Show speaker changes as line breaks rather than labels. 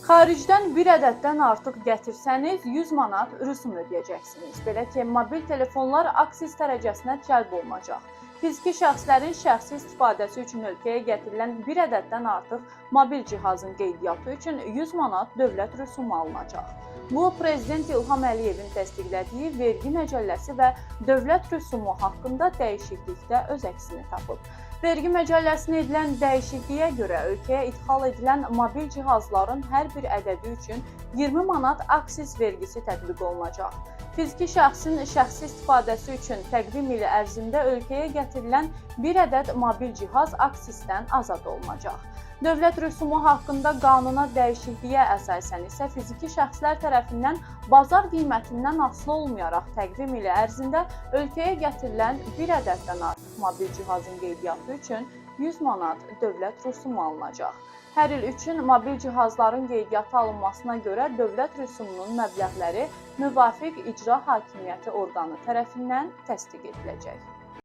Xaricdən bir ədəddən artıq gətirsəniz 100 manat rüsum ödəyəcəksiniz. Belə ki, mobil telefonlar aksiz dərəcəsinə cəlb olunacaq. Fiziki şəxslərin şəxsi istifadəsi üçün ölkəyə gətirilən bir ədəddən artıq mobil cihazın qeydiyyatı üçün 100 manat dövlət rüsumu alınacaq. Bu, Prezident İlham Əliyevin təsdiqlədiyi vergi məcəlləsi və dövlət rüsumu haqqında dəyişiklikdə öz əksini tapıb. Vergi məcəlləsinə edilən dəyişikliyə görə ölkəyə idxal edilən mobil cihazların hər bir ədədi üçün 20 manat aksiz vergisi tətbiq olunacaq. Fiziki şəxsin şəxsi istifadəsi üçün təqvim ili ərzində ölkəyə gətirilən bir ədəd mobil cihaz aksizdən azad olunacaq. Dövlət rüsumu haqqında qanuna dəyişikliyə əsasən isə fiziki şəxslər tərəfindən bazar qiymətindən asılı olmayaraq təqvim ili ərzində ölkəyə gətirilən bir ədəddən artıq mobil cihazın qeydiyyatı üçün 100 manat dövlət rüsumu alınacaq. Hər il üçün mobil cihazların qeydiyyata alınmasına görə dövlət rüsumunun məbləğləri müvafiq icra hakimiyyəti orqanı tərəfindən təsdiq ediləcək.